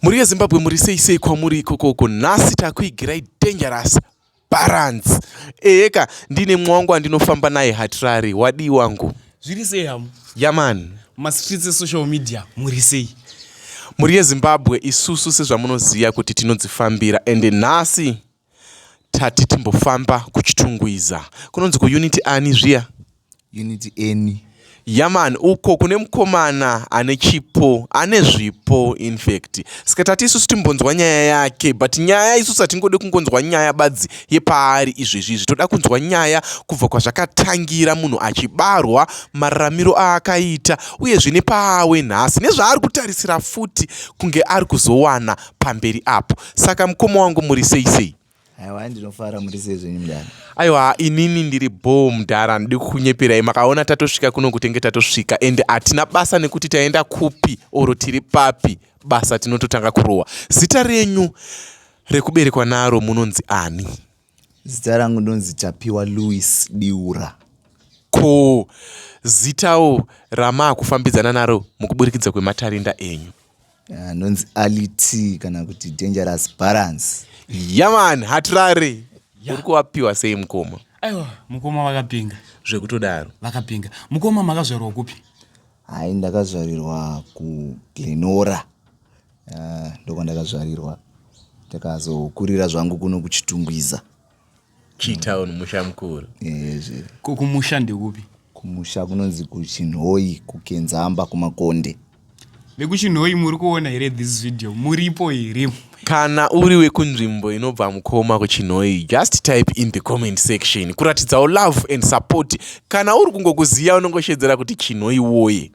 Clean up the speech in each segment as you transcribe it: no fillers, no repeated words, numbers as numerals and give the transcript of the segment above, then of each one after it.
Mhuri yeZimbabwe, muri sei sei kwamuri ikokoko? Nhasi takuigirai Dangerous Balance. Eka ndine mumwe wangu andinofamba naye, Hatirari. Wadii wangu? Zviri sei hamu? Yeah man. Mastreets esocial media, muri sei? Mhuri yeZimbabwe, isusu sezvamunoziva kuti tinodzifambira, ende nhasi tati timbofamba kuChitungwiza, kunonzi kuUnit ani zviya? Unit N. Yeah man, uko kune mukomana ane chipo, ane zvipo infact. Saka tati isusu timbonzwa nyaya yake, but nyaya isusu hatingodi kungonzwa nyaya badzi yepaari izvezvi izvi. Toda kunzwa nyaya kubva kwazvakatangira, munhu achibarwa, mararamiro aakaita, uyezve nepaawe nhasi, nezvaari kutarisira futi kunge ari kuzowana pamberi apo. Saka mukoma wangu, muri sei sei? Aiwa, ndinofara. Muri sei zvenyu, mudara? Aiwa, inini ndiri bo, mudhara. Handidi kukunyeperai. Makaona tatosvika kuno, kutenge tatosvika, ende hatina basa nekuti taenda kupi oro tiri papi. Basa tinototanga kurohwa. Zita renyu rekuberekwa naro munonzi ani? Zita rangu ndonzi Tapiwa Louis Diura. Ko zitawo ramaakufambidzana naro mukuburikidza kwematarinda enyu? Ndonzi Ali T kana kuti Dangerous Balance. Yeah man, Hatirari, uri kuvapiwa sei, mukoma? Aiwa, mukoma vakapinga. Zvekutodaro. Vakapinga. Mukoma, makazvarwa kupi? Hai, ndakazvarirwa kuGlen Norah, ndokwandakazvarirwa. Ndakazokurira zvangu kuno kuChitungwiza. Chitown, musha mukuru. Ezve. Ko kumusha ndekupi? Kumusha kunonzi kuChinhoi, kuKenzamba, kuMakonde. VekuChinhoi, muri kuona here this video? Muripo here? Kana uri wekunzvimbo inobva mukoma kuChinhoi, just type in the comment section kuratidzawo love and support. Kana uri kungokuziva, unongoshedzera kuti Chinhoi woye.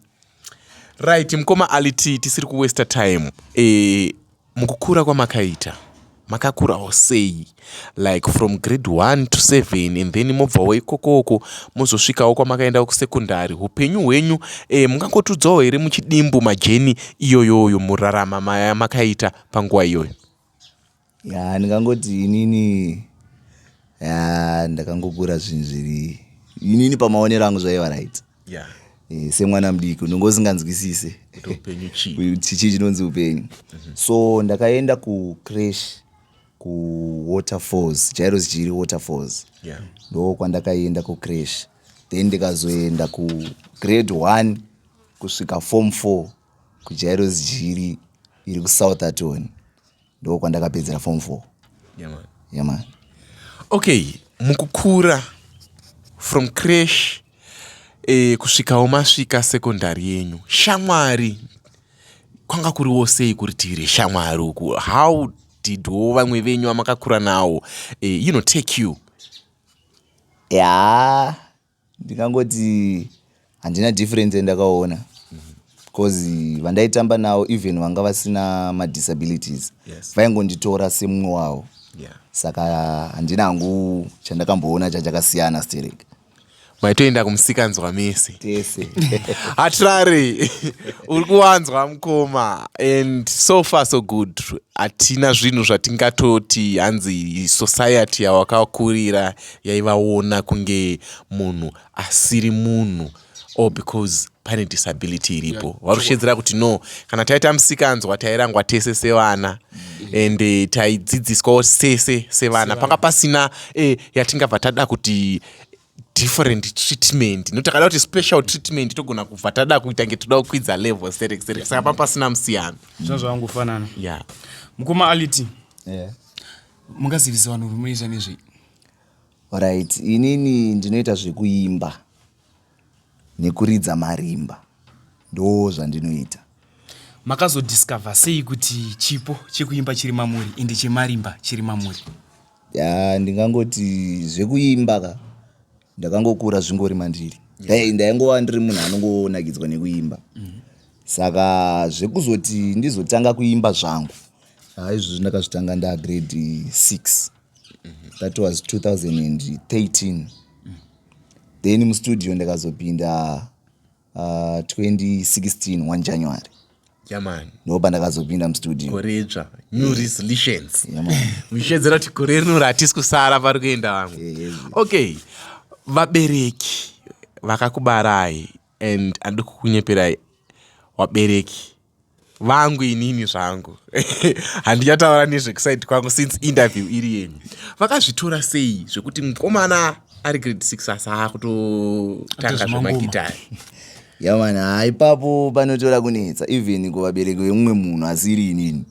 Right, mukoma Ali T, tisiri kuwaster time, mukukura kwamakaita, makakurawo sei, like from grade 1 to 7, and then mobvawo ikokoko mozosvikawo kwamakaenda kusekondari? Upenyu hwenyu, mungangotudzawo here muchidimbu majourney iyoyoyo murarama makaita panguva iyoyo? Ya, ndingangoti inini, ya, ndakangokura zvinhu zviri, inini pamaonero angu zvaiva right. Semwana mudiki unonge usinganzwisise kuti upenyu chii. Chii chinonzi upenyu. So ndakaenda kucreche kuWaterfalls, Jairos Jiri Waterfalls. Ndo kwandakaenda kucreche, then ndikazoenda kugrade 1 kusvika form 4 kuJairos Jiri iri kuSoutherton. Ndo kwandakapedzera form 4. Yeah, man. Yeah man. Okay, mukukura from creche kusvikawo masvika sekondari yenyu, shamwari kwanga kuriwo sei kuritivi reshamwari uku? How didwo vamwe venyu vamakakura nawo take you? Ya, ndingangoti handina difference yandakaona, because vandaitamba navo, even vanga vasina madisabilities, vaingonditora semumwe wavo. Saka handina hangu chandakamboona chachakasiyana sterek. Maitoenda kumusikanzwa mese? Tese. Hatirari, uri kuwanzwa mukoma, and so far so good. Hatina zvinhu zvatingatoti hanzi society yawakakurira yaivaona kunge munhu asiri munhu or because pane disability iripo. Vari kushedzera kuti no, kana taita musikanzwa tairangwa tese sevana, and taidzidziswawo sese sevana. Panga pasina yatingabva tada kuti different treatment, nokuti takada kuti special treatment togona kubva tada kuita nge toda kukwidza level serek serek. Saka pa pasina musiyano. Zvinhu zvavangofanana. Mukoma Ali T, mungazivisa vanhu kuti munoita nezvei? Alright, inini ndinoita zvekuimba nekuridza marimba. Ndo zvandinoita. Makazodiscover sei kuti chipo chekuimba chiri mamuri, ende chemarimba chiri mamuri? Ya, ndingangoti zvekuimba ka, ndakangokura zvingori mandiri. Ndaingova ndiri munhu anongonakidzwa nekuimba. Saka zvekuzoti ndizotanga kuimba zvangu, haizvozvi ndakazvitanga ndagrade 6. That was 2013. Then mustudio ndakazopinda 2016 1 January. Yeah man. Ndo pandakazopinda mustudio. Gore idzva, new resolutions. Yeah, man. Muchiedzera kuti gore rino ratisi kusara pari kuenda vamwe. Okay, vabereki vakakubarai, and handidi kukunyeperai, vabereki Vangu inini zvangu handichataura nezvekusaidi kwangu since interview iri yenyu. Vakazvitora sei zvekuti mukomana ari grade 6 asi akutotanga zvemagitari? Yamani, ha, ipapo panotora kunetsa even kuvabereki vemumwe munhu asiri inini,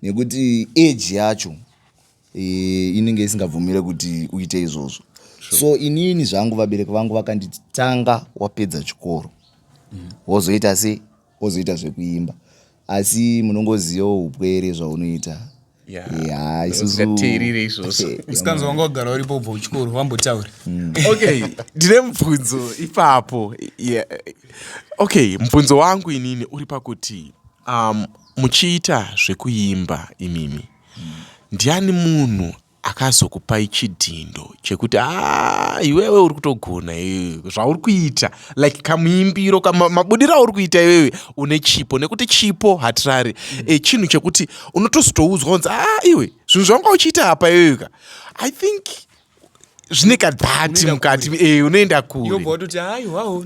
nekuti age yacho inenge isingabvumire kuti uite izvozvo. So inini zvangu vabereki vangu vakanditi, "Tanga wapedza chikoro, wozoita sei, wozoita zvekuimba." Asi munongozivawo upwere zvaunoita. Ya, isusu Usingateerere izvozvo. Usikanzi wanga wagara uripo ubva kuchikoro wambotaura. Okay, ndine mubvunzo ipapo. Yeah. Okay, mubvunzo wangu inini uri pakuti muchiita zvekuimba imimi, ndiani munhu akazokupai chidhindo chekuti, "A, iwewe uri kutogona iwewe zvauri kuita, like kamuimbiro, mabudiro auri kuita iwewe, une chipo"? Nekuti chipo hatirari, chinhu chekuti unotozotoudzwa kunzi, "A, iwe, zvinhu zvanga uchiita apa iwewe ka, I think zvine kadhati Unoenda mukati." Unoenda kure. Yobva watoti, "Aiwawo."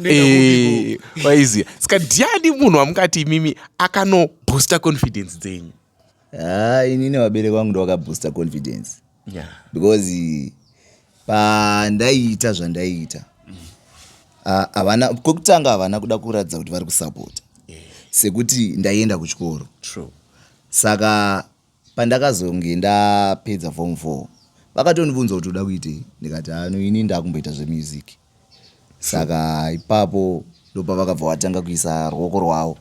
Waiziya. Saka ndiani munhu wamungati imimi akanoboosta confidence dzenyu? Ha, inini vabereki vangu ndovakaboosta confidence because pandaiita zvandaiita, havana, kwekutanga havana kuda kuratidza kuti vari kusapota sekuti ndaienda kuchikoro. Saka pandakazonge ndapedza form 4, vakatondibvunza kuti, "Uda kuitei?" Ndikati, "Hano, ini ndakumboita zvemusic." Saka ipapo ndopavakabva vatanga kuisa ruoko rwavo,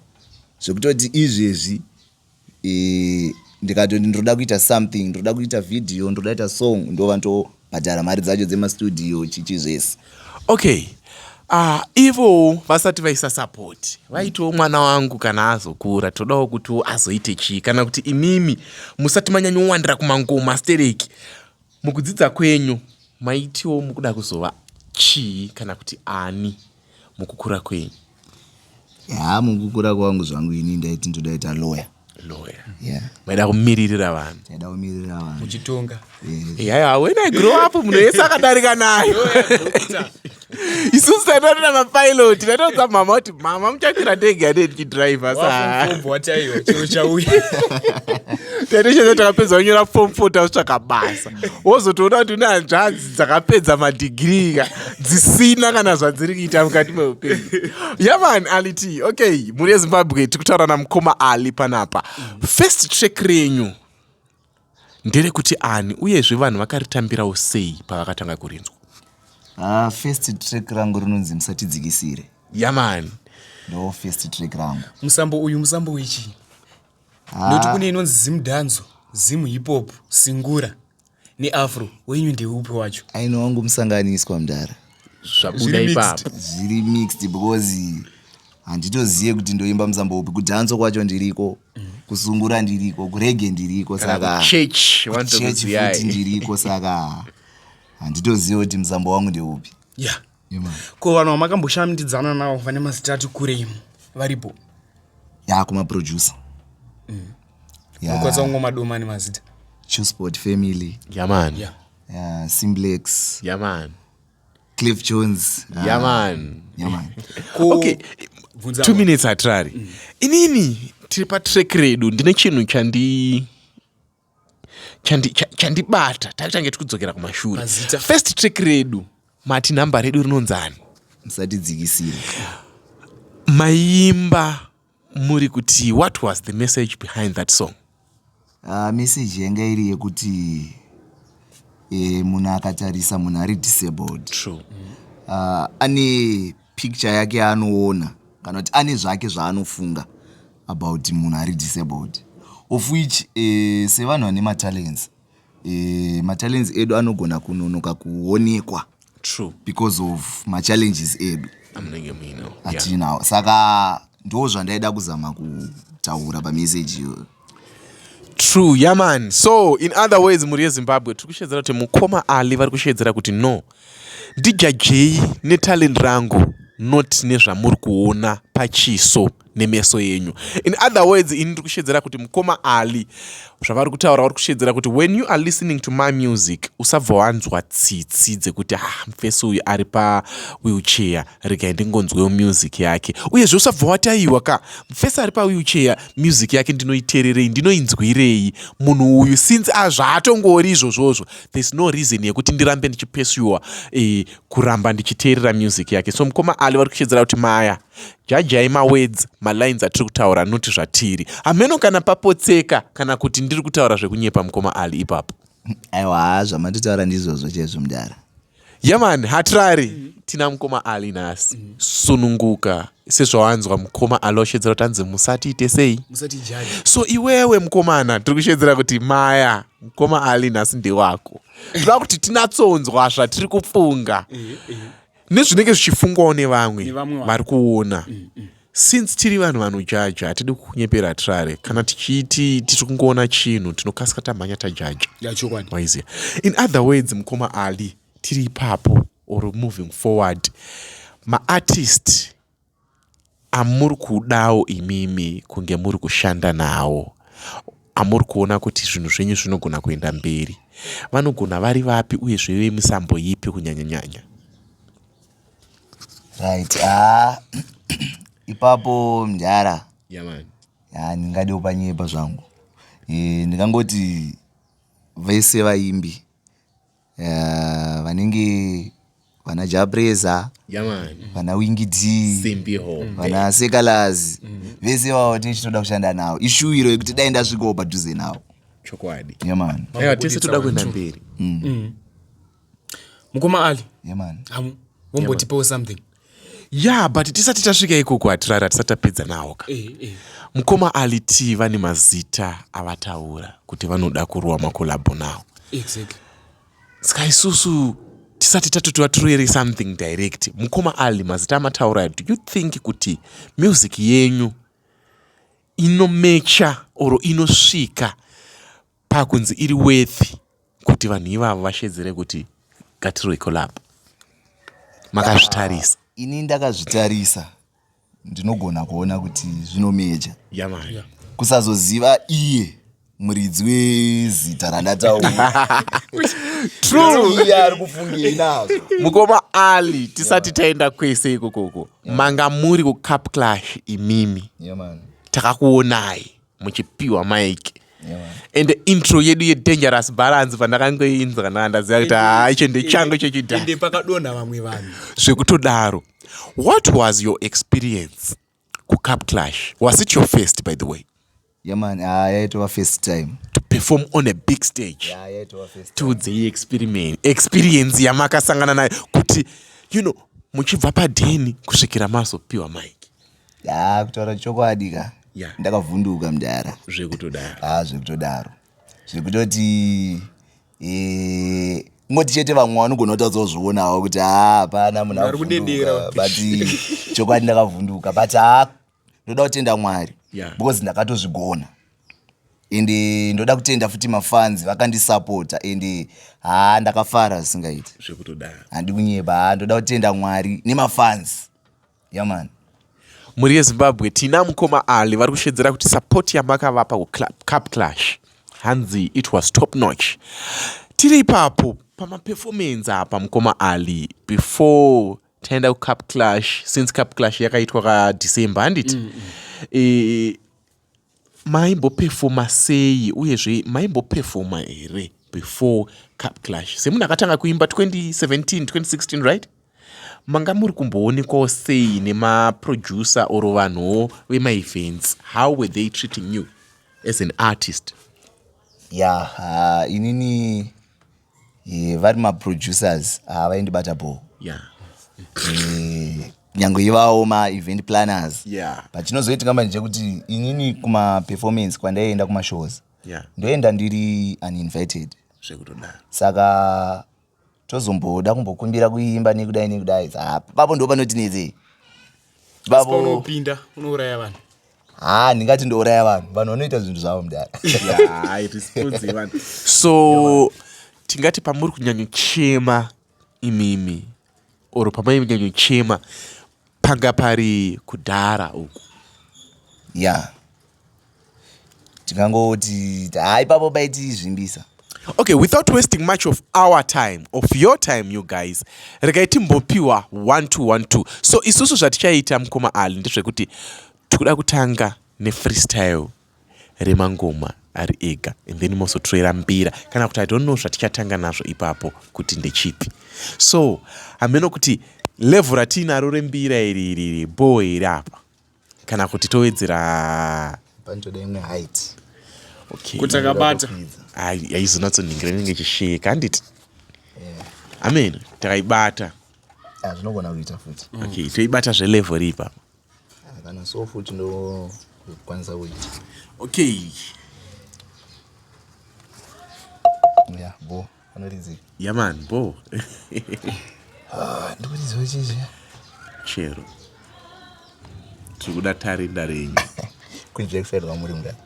zvekutoti izvezvi ndikatoti ndoda kuita something, ndoda kuita video, ndoda kuita song, ndovanotobhadhara mari dzacho dzemastudio, chichi zvese. Okay, ivowo vasati vaisa support, vaitiwo, "Mwana wangu kana azokura, todawo kuti azoite chii?" Kana kuti imimi musati manyanyowandira kumangoma stereki, mukudzidza kwenyu maitiwo mukuda kuzova chii kana kuti ani mukukura kwenyu? Ya, mukukura kwangu zvangu ini ndaiti ndoda kuita lawyer. Lawyer? Yeah. Maida kumiririra vanhu? Ndaida kumirira vanhu. Uchitonga. Yeah, when I grow up, munhu wese akadarika nayo. Isusu taitotora mapilot. Taitoudza mama kuti, "Mama, muchakwira ndege yadei ndichidhiraivha." Sa wafombo wataiwa chero chauya. Taitoshanda, takapedza kunyora form 4, takutsvaka basa, wozotoona kuti une hanzvadzi dzakapedza madhigirii ka dzisina kana zvadziri kuita mukati meupenyu. Yaman, Ali T. Okay, mhuri yeZimbabwe, tiri kutaura namukoma Ali panapa. First track renyu nderekuti ani, uyezve vanhu vakaritambirawo sei pavakatanga kurinzwa? Ah, first track rangu rinonzi "Musatidzikisire". Yaman. Ndo first track rangu. Musambo uyu musambo wechii? Nokuti kune inonzi zimdancehall, zim hip hop, sungura neafro. Wenyu ndeupi wacho? Aino wangu musanganiswa, mudara. Zvabuda Zviri mixed. ipapo. Zviri mixed because handitoziye kuti ndoimba musambo upi. Kudhanso kwacho ndiriko, kusungura ndiriko, kureggae ndiriko, saka church chechi futi vanotokuziyai. Ndiriko, saka handitozive kuti musambo wangu ndeupi. Yeah, man. Ko vanhu vamakamboshandidzana navo vane mazita ati kurei varipo? Ya, kumaproducer. Unokwanisa kungomadoma nemazita? Chusport Family. Yaman. Ya, Simplex. Yaman. Cliff Jones. Ah, Yaman. Yeah, man. Ko Okay. bvunza. 2 minutes, hatirari. Inini tiri patrack redu, ndine chinhu chandibata. Takutange tikudzokera kumashure. Mazita. First track redu, mati nhamba redu rinonzani? "Musatidzikisire". Maimba muri kuti what was the message behind that song? Message yanga iri yekuti munhu akatarisa munhu ari disabled, ane picture yake yaanoona kana kuti ane zvake zvaanofunga about munhu ari disabled, of which sevanhu vane matalents, matalents edu anogona kunonoka kuonekwa because of machallenges edu amunenge muinawo. Yeah. Atinawo. Saka ndo zvandaida kuzama kutaura pameseji iyoyo. True, yaman. So in other words, mhuri yeZimbabwe, tiri kushedzera kuti mukoma Ali vari kushedzera kuti, "No, ndijajei netalent rangu, not nezvamuri kuona pachiso." Nemeso yenyu. In other words, ini ndiri kushedzera kuti mukoma Ali zvavari kutaura, vari kushedzera kuti when you are listening to my music, usabva wanzwa tsitsi dzekuti, "Ah, mufesi uyu ari pawheelchair, regai ndingonzwewo music yake." Uyezve usabva wati, "Aiwa ka, mufesi ari pawheelchair, music yake ndinoiteererei, ndinoinzwirei munhu uyu?" Since zvaatongori izvozvozvo, there's no reason yekuti ndirambe ndichipursua kuramba ndichiteerera music yake. So mukoma Ali vari kushedzera kuti maya jajai mawords, malines atiri kutaura, noti zvatiri hameno kana papotseka kana kuti ndiri kutaura zvekunyepa, mukoma Ali, ipapo. Aiwa, zvamatotaura ndizvozvo chaizvo, mudara. Yeah man, hatirari tina mukoma Ali nhasi. Sununguka sezvawanzwa mukoma Ali washedzera kuti anzi musatiite sei? Musati jaji. So iwewe mukomana, tiri kushedzera kuti maya mukoma Ali nhasi ndewako. Toda kuti tinatsonzwa zvatiri kufunga nezvinenge zvichifungwawo nevamwe Nevamwe vanhu. Vari kuona. Since tiri vanhu vanojaja, hatidi kunyepera, hatirare. Kana tichiti tiri kungoona chinhu, tinokasika tamhanya tajaja. Yachokwadi. Waiziya? In other words, mukoma Ali, tiri ipapo or moving forward, maartist amuri kudawo imimi kunge muri kushanda nawo, amuri kuona kuti zvinhu zvenyu zvinogona kuenda mberi, vanogona vari vapi, uyezve vemisambo ipi kunyanyanyanya? Right, ah, ipapo mudhara. Yeah man. Ya, ndingadiwo panyepa zvangu. Ndingangoti vese vaimbi vanenge vana Jah Prayzah, Yeah man. Vana Winky D, Simbi hombe. Vana Seh Calaz, vese vavo tichitoda kushanda navo. Ishuwiro yekuti dai ndasvikawo padhuze navo. Chokwadi. Yeah man. Aiwa, tese toda kuenda mberi. Mukoma Ali. Yeah man. Hamu vombotipawo something. Yeah, but tisati tasvika ikoko, hatirari, hatisati tapedza nawo ka. Mukoma Ali T vane mazita avataura kuti vanoda kurowa macollabo nawo. Saka isusu tisati tatoti vaturere something direct, mukoma Ali, mazita amataura, do you think kuti music yenyu inomecha or inosvika pakunzi iri worthy kuti vanhu ivavo vashedzere kuti ngatirwe collab? Makazvitarisa? Ini ndakazvitarisa, ndinogona kuona kuti zvinomeja. Yeah man. Kusazoziva iye muridzi wezita randataura. True. Iye ari kufungei nazvo? Mukoma Ali, tisati taenda kwese ikokoko, manga muri kuCup Clash imimi. Yeah man. Takakuonai muchipiwa mike. Yeah man. Ende intro yedu yeDangerous Balance, pandakangoinzwa ndaa ndaziva kuti haa, icho ndechangu chechidhaka. Ende pakadonha vamwe vanhu. Zvekutodaro. What was your experience kuCup Clash? Was it your first, by the way? Yeah man, ah, yaitova first time. To perform on a big stage? Yeah, yaitova first time. Tiudzei experience yamakasangana nayo kuti muchibva padheni kusvikira mazopiwa mike. Ya, kutaura chokwadi ka, ndakavhunduka, mudara. Zvekutodaro. Ah, zvekutodaro, zvekutoti ngoti chete vamwe vanogona kutadzozvionawo kuti ha, hapana munhu Vari kudedera. avhunduka, but chokwadi ndakavhunduka, but ha, ndoda kutenda Mwari because ndakatozvigona. Ende ndoda kutenda futi mafans vakandisapota, ende ha, ndakafara zvisingaiti. Zvekutodaro. Handi kunyeba, ha, ndoda kutenda Mwari nemafans. Yeah man. Mhuri yeZimbabwe, tina mukoma Ali vari kushedzera kuti support yamakavapa kuCup Clash, hanzi it was top notch. Tiri ipapo pamaperformance apa, mukoma Ali, before taenda kuCup Clash, since Cup Clash yakaitwa kaDecember, handiti? Maimbopefoma sei, uyezve maimbopefoma here before Cup Clash? Semunhu akatanga kuimba 2017, 2016, right, manga muri kumboonekwawo sei nemaproducer or vanhuwo vemaevents? How were they treating you as an artist? Ya, inini vari maproducers vaindibata bho. Nyange ivawo maevent planners, but chinozoitika manje chekuti inini kumaperformance kwandaienda, kumashows, ndoenda ndiri uninvited. Zvekutodaro. Saka tozomboda kumbokumbira kuimba nekudai nekudai. Papo ndo panotinetsei. Papo unopinda unouraya vanhu. Ha, ndingati ndouraya vanhu? Vanhu vanoita zvinhu zvavo, mudara. Yeah, response yevanhu. So tingati pamuri kunyanyochema imimi or pamainyanyochema panga pari kudhara uku? Ya, tingangoti haa, ipapo paitizvimbisa. Okay, without wasting much of our time, of your time, you guys, regai timbopiwa 1 2 1 2. So isusu zvatichaita, mukoma Ali, ndezvekuti tikuda kutanga nefreestyle remangoma ari ega and then mozotorera mbira, kana kuti I don't know zvatichatanga nazvo ipapo kuti ndechipi. So hameno kuti level ratiinaro rembira iri riri bo here apa, kana kuti towedzera. Panotoda imwe height. Okay. Kuti akabata. Haizonatsoningira, inenge ichisheka, handiti? Amen, takaibata. Ah, zvinogona kuita futi. Okay, toibata zvelevel ripa. Ah, kana so futi ndokwanisa kuita. Okay. Ya, bo anoridzika. Yeah man, bo. Ndikuridziwa chichi? Chero, tiri kuda tarinda renyu. Kujackside kwamuri mungani.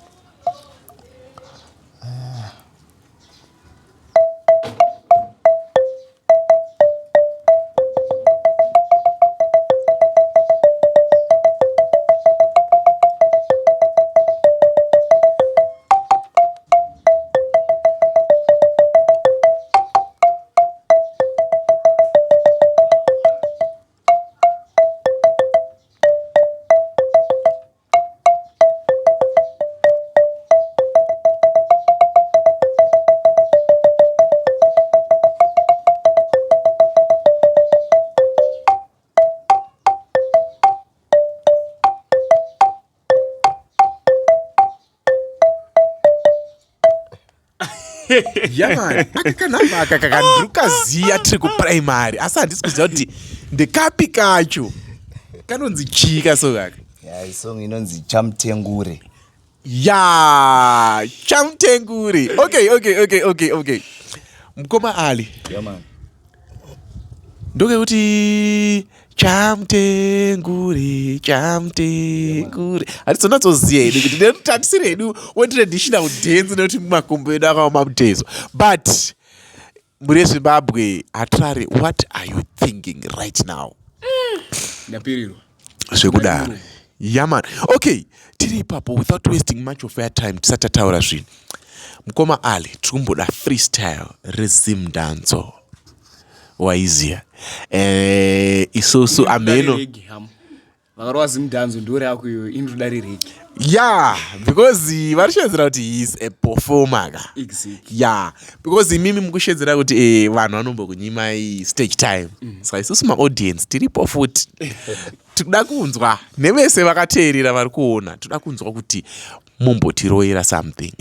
Yeah man, aka kanhamba aka kaka ndiri kukaziya tiri kuprimary, asi handisi kuziva kuti ndekapi kacho, kanonzi chii kaso kaka? Ya, isong inonzi Chamutengure. Ya, Chamutengure. Okay, mukoma Ali. Yeah man. Ndokekuti Chamutengure, Chamutengure, hatizonatsoziva hedu kuti tatisiri hedu wetraditional dance, nekuti makumbo edu akaoma mutezo. But mhuri yeZimbabwe, Hatirare, what are you thinking right now? Ndapirirwa. Zvekudaro. Yeah man, okay, tiri ipapo. Without wasting much of your time, tisati tataura zvinhu, mukoma Ali, tiri kumboda freestyle reZimdanzo, waiziya, isusu amheno. Vakarova Zimdanzo, ndo rako iyoyo, inotoda rereggae. Yeah, because varishedzera kuti he is a performer ka. Exactly. Yeah, because imimi mukushedzera kuti vanhu vanombokunyimai stage time. Saka isusu maaudience tiripo futi, tikuda kunzwa nevese vakateerera vari kuona, toda kunzwa kuti mumbotiroyera something.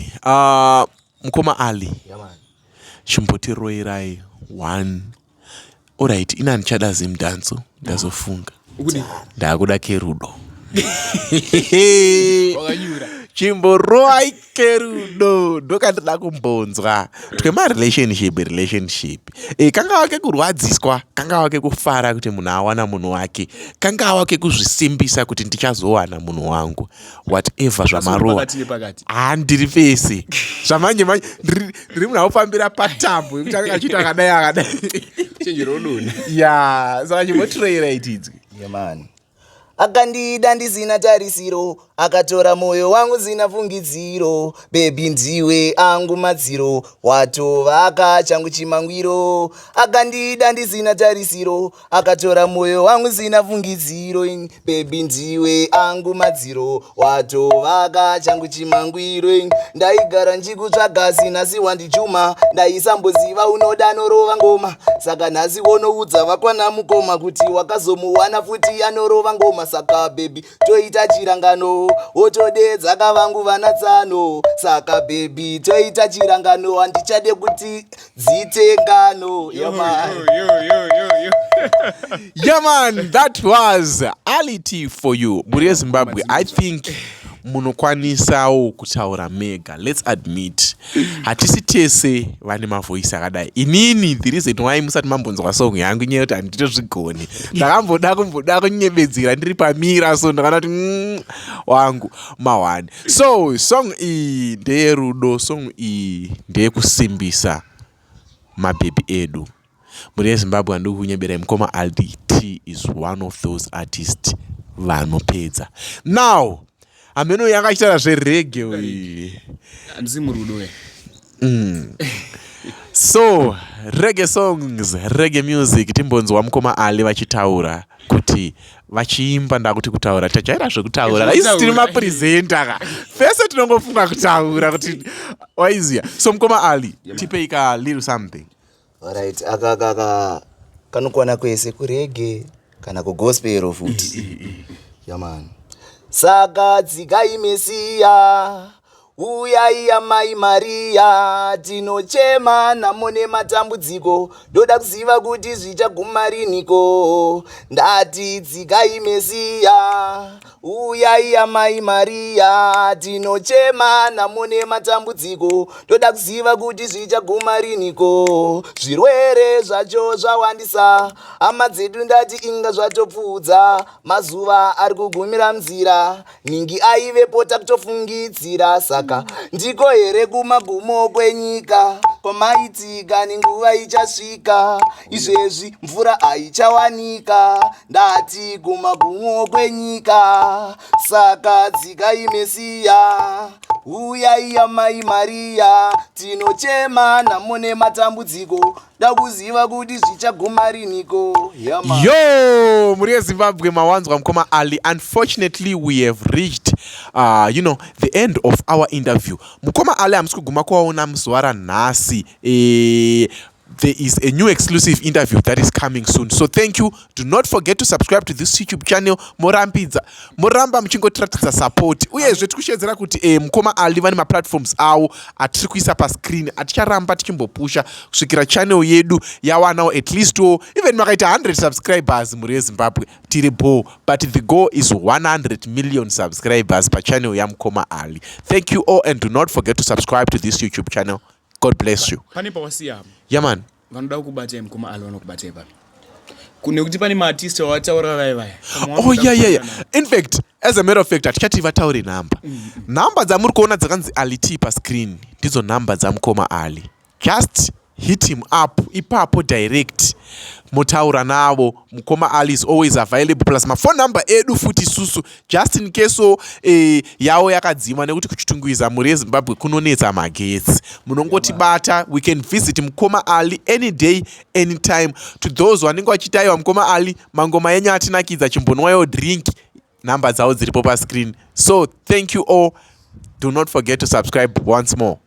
Mukoma Ali. Yeah man. Chimbotiroyerai one. Alright, ina handichada Zimdanzo, ndazofunga. Ukudi? Ndakuda Kerudo. Wakanyura. Chimborowai Kerudo, ndokandida kumbonzwa twemarelationship, relationship, kangava kekurwadziswa, kangava kekufara kuti munhu awana munhu wake, kangava kekuzvisimbisa kuti ndichazowana munhu wangu, whatever zvamarova. Pakati nepakati. Ha, ndiri pese zvamanje manje, ndiri munhu aufambira patambo yekuti anenge achiita akadai akadai. Chenjero udona. Ya, saka chimbotiroyera itidzwi. Yeah man. Akandida ndisina tarisiro, akatora moyo wangu zina fungidziro. Baby, ndiwe angu madziro, watovaka changu chimangwiro. Akandida ndisina tarisiro, akatora moyo wangu zina fungidziro. Baby, ndiwe angu madziro, watovaka changu chimangwiro. Ndaigara nchikutsvaga, nhasi wandichuma. Ndaisamboziva unoda norova ngoma, saka nhasi wonoudza vakwana mukoma kuti wakazomuwana futi anorova ngoma. Saka baby, toita chirangano, wotodedza kavangu vana tsano. Saka baby, toita chirangano, handichade kuti dziite ngano. Yeah man. Yo, yo, yo, yo. Yeah man, that was Ali T for you. Mhuri yeZimbabwe, I think munokwanisawo kutaura mega. Let's admit, hatisi tese vane mavoice akadai. Inini, the reason why musati mambonzwa song yangu inyaya yekuti handitozvigoni. Ndakamboda kumboda kunyebedzera ndiri pamira, so ndakaona kuti wangu mahwani. So song iyi ndeyerudo, song iyi ndeyekusimbisa mabhebhi edu. Mhuri yeZimbabwe, handiri kunyeberai, mukoma Ali T is one of those artists vanopedza. Now Hameno yanga achitaura zvereggae uyu. Handisi murudo we. So reggae songs, reggae music, timbonzwa mukoma Ali vachitaura kuti vachiimba. Ndakuti kutaura, tajaira zvekutaura. Isi tiri mapresenter ka, fese tinongofunga kutaura kuti waiziya. So mukoma Ali, tipei ka little something. Alright, aka kaka kanokwana kwese, kureggae kana kugospel futi. Yeah man. Saka dzikai Mesiya, uyai amai Mariya, tinochema namo nematambudziko, ndoda kuziva kuti zvichaguma riniko. Ndati dzikai Mesiya, uyai amai Mariya, tinochema namo nematambudziko, ndoda kuziva kuti zvichaguma riniko. Zvirwere zvacho zvawandisa, hama dzedu, ndati inga zvatopfuudza, mazuva ari kugumira nzira, ningi aivepo takutofungidzira. Saka ndiko here kumagumo kwenyika kwamaitika? Nenguva ichasvika, izvezvi mvura haichawanika. Ndati kumagumo kwenyika. Saka dzikai Mesiya, uyai amai Mariya, tinochema namo nematambudziko, ndakuziva kuti zvichaguma riniko. Yeah man. Yo, muri yeZimbabwe, mawanzwa mukoma Ali. Unfortunately, we have reached the end of our interview. Mukoma Ali hamusi kuguma kuvaona muzuva ranhasi. There is a new exclusive interview that is coming soon, so thank you. Do not forget to subscribe to this YouTube channel. Morambidza, moramba muchingotiratidza support. Uyezve tikushedzera kuti mukoma Ali vane maplatforms avo atiri kuisa pascreen, aticharamba tichimbopusha kusvikira channel yedu yawanawo at least wo, even makaita 100 subscribers, mhuri yeZimbabwe, tiri bo, but the goal is 100 million subscribers pachannel yamukoma Ali. Thank you all and do not forget to subscribe to this YouTube channel. God bless you. Pane pawasiya. Yeah man. Vanoda kukubatai, mukoma Ali, vanokubatai papi? Nekuti pane maartist wavataura vaya vaya. Oh yeah. In fact, as a matter of fact, hatichati vataure nhamba. Nhamba dzamuri kuona dzakanzi Ali T pascreen ndidzo nhamba dzamukoma Ali. Just hit him up ipapo direct, motaura navo. Mukoma Ali is always available, plus mafone number edu futi isusu, just in case o yavo yakadzima, nekuti kuChitungwiza, mhuri yeZimbabwe, kunonetsa magetsi, munongotibata. We can visit mukoma Ali any day, anytime. To those vanenge vachiti, "Aiwa mukoma Ali, mangoma enyu atinakidza, chimbonwayo drink," nhamba dzavo dziripo pascreen. So thank you all. Do not forget to subscribe once more.